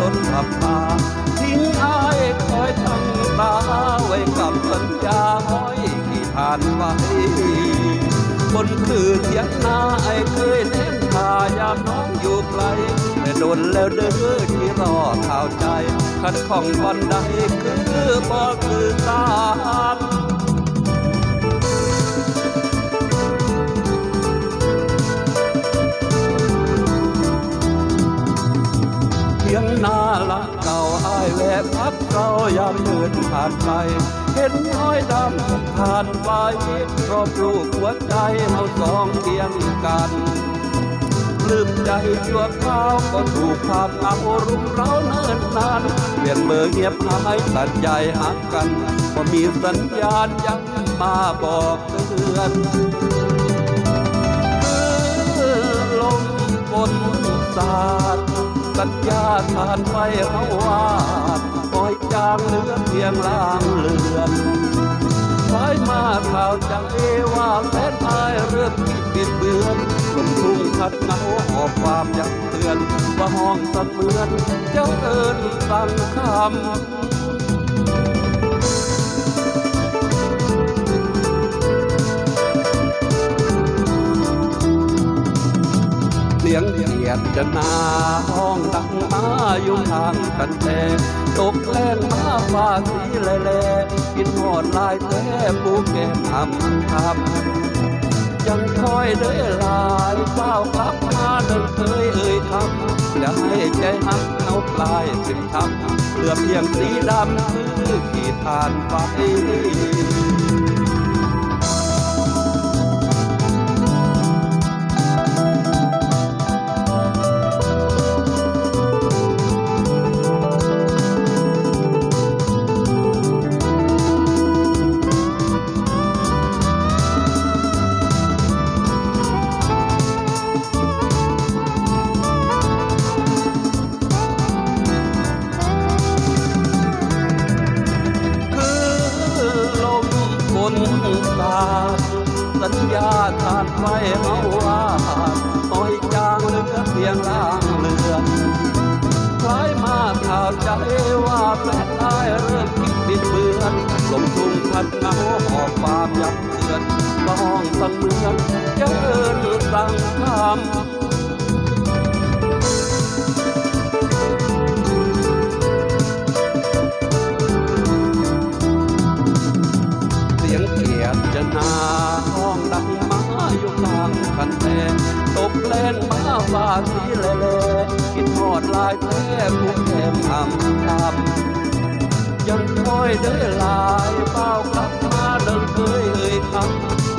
ຕົ້ນພາບພາ ຖິ້ມອ້າຍຄອຍຕັ້ງຕາ ໄວ້ກັບສັນຍາຫ້ອຍຂີ້ຖ່ານໄວ້. ບົນຄືທຽງນາອ້າຍເຄີຍແນມຖ້າ ຍາມນ້ອງຢູ່ໄກ ແຕ່ດົນແລ້ວເດີທີ່ລໍຖ້າວໃຈ ຂັດຂ້ອງບ່ອນໃດຄືບໍ່ສື່ສານ. ທຽງນາຫຼັງເກົ່າ ອ້າຍແວະພັກເຊົາຍາມເດີນຜ່ານໄປ ເຫັນຮອຍດຳຜ່ານໄປ ຮອບລູບຫົວໃຈເຮົາສອງຄຽງກັນ. ລືມໃຈຊົ່ວຄາວກໍຖືກພາບເງົາລຸມເລົາເນີນນານ ປ່ຽນເບີຫຽບຫາຍຕັດໃຍຫາກັນ ບໍ່ມີສັນຍານຍັງມາບອກເຕືອນ. ຄືລົມຝົນສາດ ສັນຍາທາດໄວ້ເຮົາວາດ ຫອຍຈາງເຫຼືອພຽງລາງເລືອນ. ຄວາຍມາຂ່າວຈັກເອວ່າ ແຟນອ້າຍເລີ່ມຄິດບິດເບືອນ ລົມທຸ່ງພັດເງົາຫອບຄວາມຢາກເຕືອນ ວ່າຫ້ອງສະເໝືອນຈະເອີ້ນສັ່ງຄຳ. ສຽງກຽດຈະໜາຮ້ອງດັງມາຢູ່ຂ້າງກັນແຕ່ ຕົກແລງມາຟ້າສີແລໆ ຄິດຮອດຫຼາຍແທ້ຜູ້ແກ້ມອຳຄຳ. ຍັງຄອຍເດີຫຼາຍ ຟ້າວກັບມາດັ່ງເຄີຍເອີ່ຍຄຳ ຢ່າໃຫ້ໃຈຮັກເຮົາກາຍເປັນ ທຳເຫຼືອພຽງສີດຳຄືຂີ້ຖ່ານໄຟ. ຄືລົມຝົນສາດ ສັນຍາທາດໄວ້ເຮົາວ່າ ຫອຍຈາງເຫຼືອພຽງລາງເລືອນ. ຄວາຍມາຂ່າວໃຈວ່າ ແຟນອ້າຍເລີ່ມຄິດບິດເບືອນ ລົມທຸ່ງພັດເງົາຫອບຄວາມຢາກ ເຮືອນ ຮ້ອງສະເໝືອນຈະເອີ້ນສັ່ງຄຳ. ສຽງກຽດຈະໜາຮ້ອງດັງມາຢູ່ຂ້າງຄັນແທ ຕົກແລງມາຟ້າສີແລໆ ຄິດຮອດຫຼາຍແທ້ຜູ້ແກ້ມອຳຄຳ. ຍັງຄອຍເດີຫຼາຍ ຟ້າວກັບມາດັ່ງເຄີຍເອີ່ຍຄຳ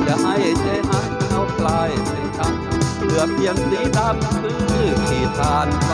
ຢ່າໃຫ້ໃຈຮັກເຮົາກາຍເປັນຄຳ ເຫຼືອພຽງສີດຳຄືຂີ້ຖ່ານໄຟ.